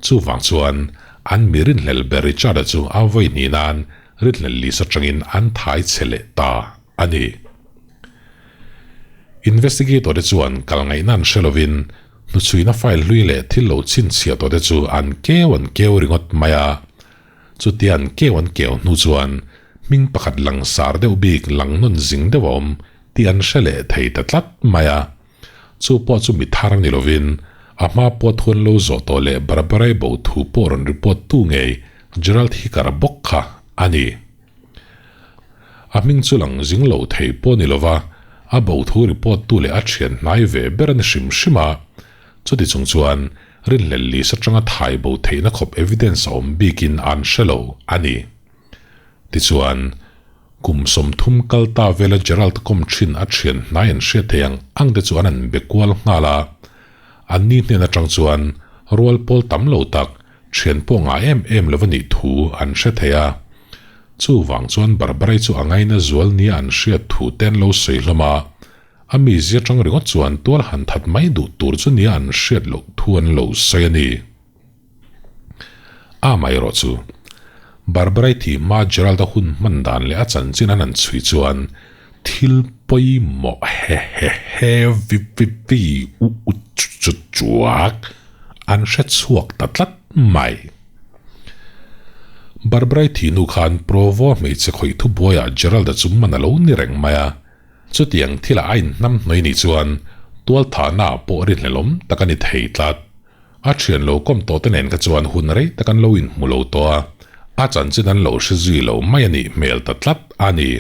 Chuvang chuan an mi rinhlel ber Richard-a chu a vawi hnih nan rinhlel list atangin an thai chhe leh ta a ni. Investigator te chuan kal ngaihna an hre lovin hnuchhuina file hlui leh thil lo chhinchhiah tawh te chu an keu an keu ringawt mai a. Chutia an keu an keu hnu chuan hming pakhat langsar deuh bik lang nawn zing deuh a awm tih an hre leh thei ta tlat mai a. Chu pawh chu mi thar ni lovin a hma pawh thuan lo zawh tawh leh Barbarai bo thu pawh rawn report tu ngei Gerald Hicker bawk kha a ni. A hming chu lang zing lo thei pawh ni lova, a bo thu report tu leh a thian hnai ve ber a ni hrim hrim a. Chuti chung chuan rinhlelh list atanga thai bo theihna khawp evidence a awm bikin an hre lo a ni. Tichuan, kum 30 kal ta vela Gerald kawm thin a thian hnai an hriat thei ang ang te chu an an be kual nghal a. An ni hnen atang chuan rual pawl tam lo tak Thian pawh ngah em em lo a nih thu an hre thei a. Chuvang chuan Barbarai chu a ngaina zual nia an hriat thu te an lo sawi hlawm a. A mizia tang ringawt chuan tual han that mai duh tur chu nia an hriat loh thu an lo sawi a ni. Amaherawh chu, Barbarai thih hma Gerald-a hun hman dan leh a chanchin an han chhui chuan thil pawimawh he he he vi vi vi u u chu chu chuak An hre chhuak ta tlat mai. Barbarai thihnu khan Provo hmeichhe khawih thubuaiah Gerald-a chu man a lo ni reng mai a. Chutiang thilah a inhnam hnawih nih chuan tualthahna ah pawh rinhlelawm tak a ni thei tlat. A thian lo kawm tawh te nen kha chuan hun rei tak an lo inhmu lo tawh a, a chanchin an lo hre zui lo mai a nih hmel ta tlat a ni.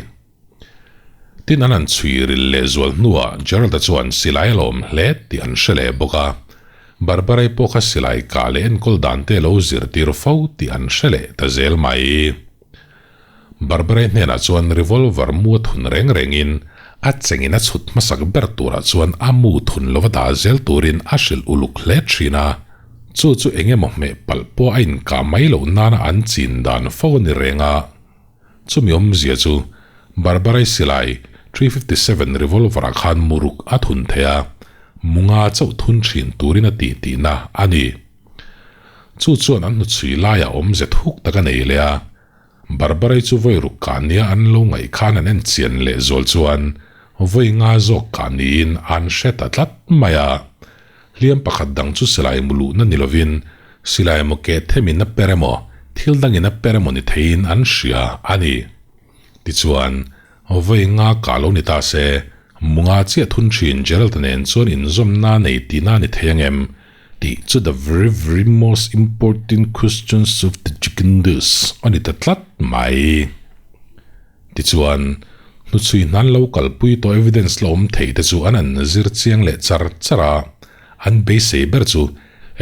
Tin an han chhui ril leh zual hnuah Gerald-a chuan silai a lawm hle tih an hre leh bawk a, Barbara-i pawh kha silai kah leh enkawl dan te lo zirtir fo tih an hre leh ta zel mai. Barbara-i hnenah chuan revolver mu a thun reng rengin a chengin a chhut hmasak ber turah chuan a mu thun lova dah zel turin a hrilh uluk hle thin a, chu chu eng emaw hmeh palh pawh a inkah mai loh nana an chin dan fo a ni reng a. Chumi awmzia chu Barbarai silai 357 revolver-ah khan muruk a thun thei a, munga chauh thun thin turin a tih tihna a ni. Chu chuan an hnuchhui laiah awmze thuk tak a nei leh a, Barbarai chu vawi ruk kah nia an lo ngaih khan an en chian leh zual chuan vawi nga zawk kah niin an hre ta tlat mai a. Hliam pakhat dang chu silai mu luhna ni lovin silai maw keh themin a per emaw Thil dangin a per emaw ni theiin an hria a ni. Tichuan, vawi nga kah lo ni ta se, munga chiah thun thin Gerald nen chuan inzawmna nei tihna ni thei ang em? Tih chu the very very most important questions of the chicken dish a ni ta tlat mai. Tichuan, hnuchhui hnan lo kalpui tawh evidence la awm thei te chu an an zir chiang leh char char a, an beisei ber chu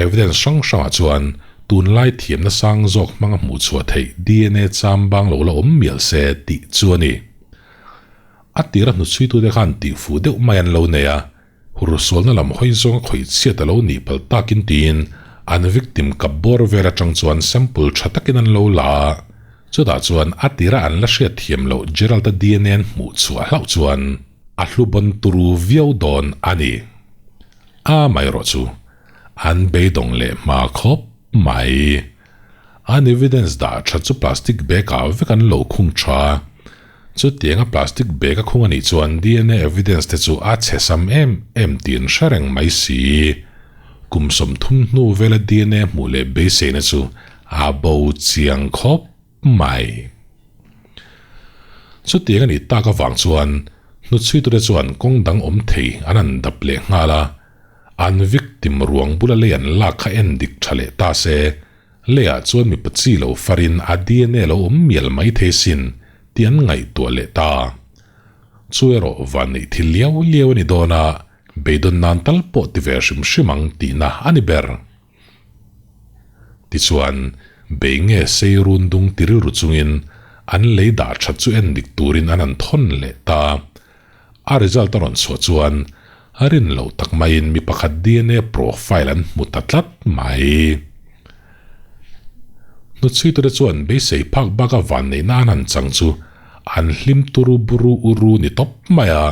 evidence hrang hrangah chuan tunlai thiamna sang zawk hmanga hmuh chhuah theih DNA cham bang lo la awm mial se tih chu a ni. A tira hnuchhuitute khan tihfuh deuh mai an lo nei a, Hursualna lam hawi zawnga khawih chhiat a lo nih palh takin tiin an victim kap bawr vel atang chuan sample tha takin an lo la a, chutah chuan a tira an la hriat thiam loh Gerald-a DNA an hmuh chhuah hlauh chuan a hlu bawn turu viau dawn a ni. A amaherawh chu an beidawng leh hma khawp mai. An evidence dah tha chu plastic bag ah vek an lo khung tha. Chutianga plastic bag a khung a nih chuan DNA evidence te chu a chhe sam em em tih an hre reng mai si. Kum 30 hnu vela DNA hmuh leh beiseina chu a bo chiang khawp mai. Chutiang a nih tak avang chuan hnuchhuitute chuan kawng dang awm thei an han dap leh nghal a, an victim ruang bula lei an lak kha en dik tha leh ta se, Leiah chuan mipa chi lo farin a DNA lo awm mial mai thei sin tih an ngaihtuah leh ta. Chu erawh van neih thil liau liau a ni dawn a, beidawn nan tal pawh ti ve hrim hrim ang tihna a ni ber. Tichuan, bei nge sei run dung ti rilru chungin an lei dah that chu en dik turin an han thawn leh ta. A result a rawn chhuah chuan a rin loh tak maiin mi pakhat DNA profile an hmu ta tlat mai. Hnuchhuitute chuan beisei phak baka vanneihna an han chang chu an hlim turu buru uru ni tawp mai a.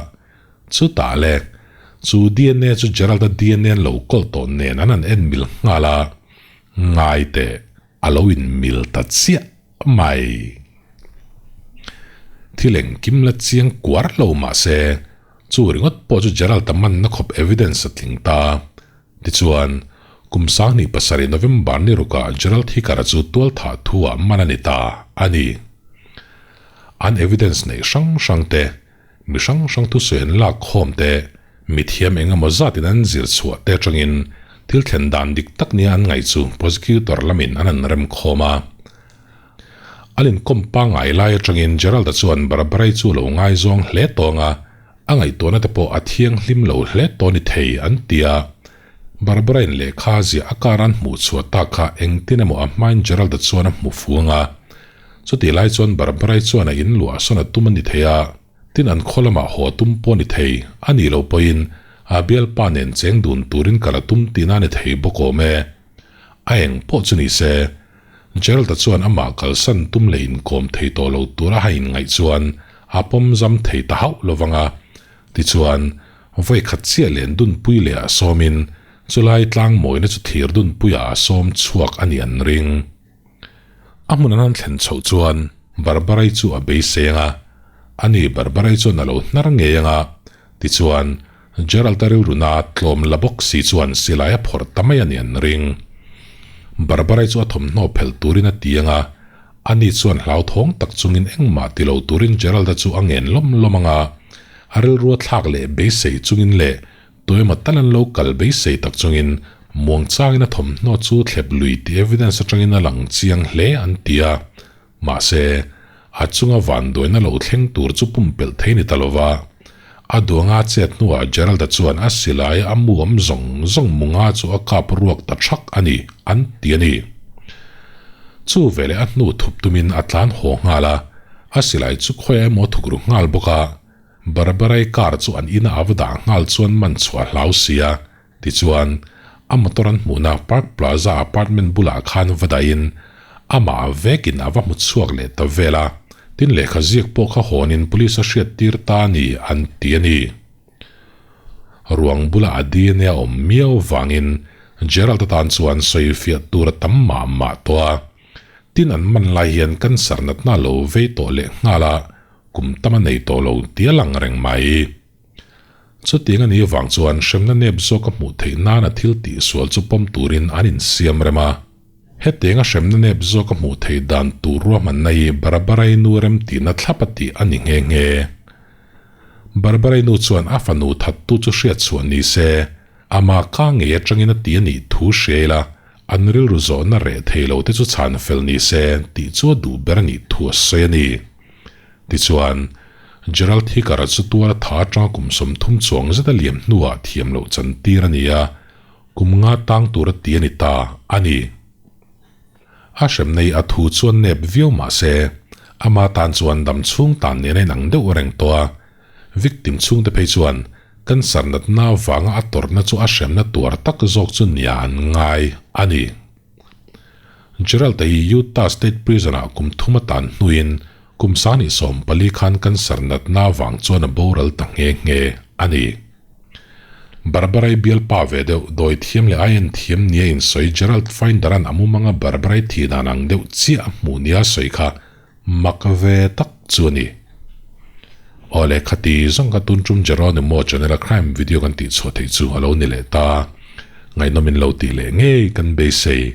Chutah le, chu DNA chu Gerald-a DNA an lo kawlh tawh nen an han en mil nghal a, ngai teh a lo inmil ta chiah mai. Thil engkim la chiang kuar lo mah se, chu ringawt pawh chu Gerald-a manna khawp evidence a tling ta. Tichuan, kum 27 November ni rukah Gerald Hickar-a chu tualthah thu-ah man a ni ta a ni. An evidence neih hrang hrang te, mi hrang hrang thusawi an lak khawm te, mithiam eng emaw zatin an zir chhuah te atangin thil thlen dan dik tak nia an ngaih chu prosecutor lamin an han rem khawm a. An inkawm pangngai lai atangin Gerald-a chuan Barbara-i chu lo ngaizawng hle tawng a, a ngaihtuahna te pawh a thianghlim lo hle tawh ni thei an ti a. Barbara-in lehkha ziah a kar an hmuh chhuah tak kha engtin emaw a hmain Gerald-a chuan a hmu fuang a. Chutih lai chuan Barbara-i chuan a inluah sawn a tum a ni thei a, tin an khaw lamah haw a tum pawh a ni thei, a nih loh pawhin a bialpa nen cheng dun turin kal a tum tihna a ni thei bawk awm e. A eng pawh chu ni se, Gerald-a chuan amah kalsan tum leh inkawm thei tawh lo tur a hain ngaih chuan a pawm zam thei ta hauh lo vang a. Tichuan, vawi khat chiah len dunpui leh a sawmin chulai tlang mawina chu thir dunpuiah a sawm chhuak a nih an ring. A hmun an han thlen chhoh chuan Barbara-i chu a beisei ang a, ani Barbara-i chuan a lo hnar ngei ang a, tichuan Gerald-a rilruna tlawm la bawk si chuan silai a phawrh ta mai a ni an ring. Barbara-i chu a thawmhnaw phelh turin a ti ang a, ani chuan hlauthawng tak chungin engmah ti lo turin Gerald-a chu a ngen lawm lawm ang a, a rilrua thlak leh beisei chungin leh Tuemaw tal an lo kal beisei tak chungin muangchangin a thawmhnaw chu thlep lui tih evidence atangin a lang chiang hle an ti a. Mahse, a chunga vanduaina lo thleng tur chu pumpelh thei ni ta lova. A duanga chet hnuah Gerald-a chuan a silai a mu awm zawng zawng munga chu a kap ruak ta thak a ni an ti a ni. Chu veleh a hnu thup tumin a tlan haw nghal a, a silai chu khawiah emaw a thuk ru nghal bawk a. Barbarai car chu an ina a va dah nghal chuan man chhuah a hlau sia, tichuan a motor an hmuhna Park Plaza apartment bulah khan va dahin amah vekin a va hmu chhuak leh ta vel a, tin lehkha ziak pawh kha hawnin police a hriat tir ta a ni an ti a ni. Ruang bula a DNA a awm miau vangin Gerald atan chuan sawi fiah tur a tam mah mah tawh a, tin an man lai hian cancer natna a lo vei tawh leh nghal a, Kum tam a nei tawh lo ti a lang reng mai. Chutiang a nih avang chuan hremna nep zawk a hmuh theih nana thil tihsual chu pawm turin an insiam rem a. Hetianga hremna nep zawk a hmuh theih dan tur ruahmanna hi Barbarai nu remtihna thlap a tih a ni nghe nghe. Barbarai nu chuan a fanu thattu chu hriatchhuah ni se, ama ka ngei atangin a ti a nih thu hria ila, an rilru zawhna reh thei lo te chu chhan fel ni se tih chu a duh ber a nih thu a sawi a ni. Tichuan, Gerald Hicker-a chu tual a tha atanga kum 30 chuang zet a liam hnuah thiam loh chantir a ni a, Kum nga tang tur a ti a ni ta a ni. A hrem nei a thu chuan nep viau mah se, ama tan chuan dam chhung tan nen a inang deuh reng tawh a. Victim chhungte phei chuan cancer natna avanga a tawrhna chu a hremna tuar tak zawk chu nia an ngai a ni. Gerald-a hi Utah State Prison-ah kum thum a tan hnuin kum sangnih 14 khan cancer natna avang chuan a boral ta nghe nghe a ni. Barbarai bialpa ve deuh, dawi thiam leh ai en thiam nia insawi Gerald Finder-a'n a mumanga Barbarai thih dan ang deuh chiah a hmuh nia sawi kha mak ve tak chu a ni. Aw le, khati zawng kha tun tum Geronimo channel-a crime video kan tih chhuah theih chu a lo ni leh ta. Ngaihnawm in lo tih leh ngei kan beisei.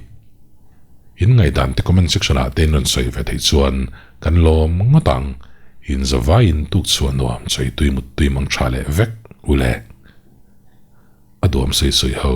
In ngaihdan te comment section-ah te in rawn sawi ve theih chuan kan lawm ngawt ang. In zavaiin tuk chhuah nuam chawi tui mut tui mang tha leh vek u le. A duam sawi sawi ho.